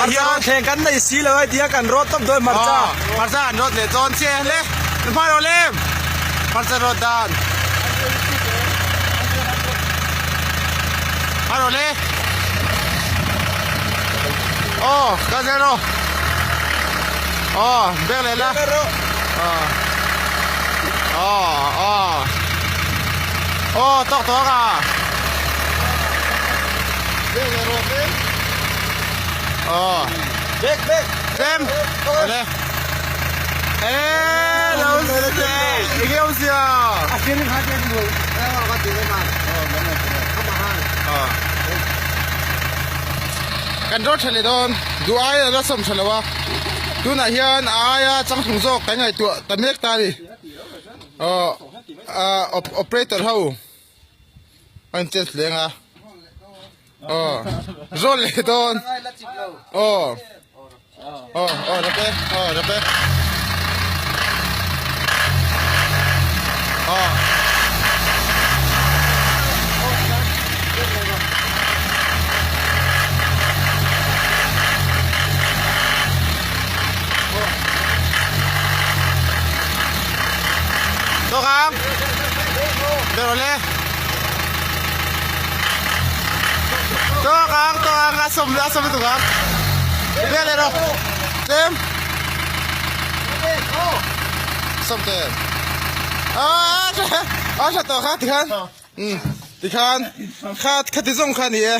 Hmarcha rawt thleng kan nei si lo a tia kan rawt tawp dawn hmarcha. Hmarcha an rawt leh dawn che le. Hma rawh le. Hmarcha rawt dan. Hma rawh le. Aw ka zel rawh. Aw bek leh la. Aw. Aw aw. Aw tawk tawk a. Aw. Bek bek. Tlem. Awle. Eh lo se. Enge awm sia. A feeling ha te ni. Aw. Kan rawt tha leh dawn. Duh ai a la sawm tha lo a. Tunah hian a aia changtlung zawk kan ngaihtuah ta mek ta a ni. Aw operator ho. A in chet hleng a aw zawl leh dawn aw aw aw rap e aw rap e aw Tawk ang. Ber awle. Tawk ang, tawk ang, a sawm, a sawm lutuk ang. Ber leh rawh. Tlem. Sawm te. Ah, a tha tawh kha tikhan. Tikhan, kha khati zawng kha ni e.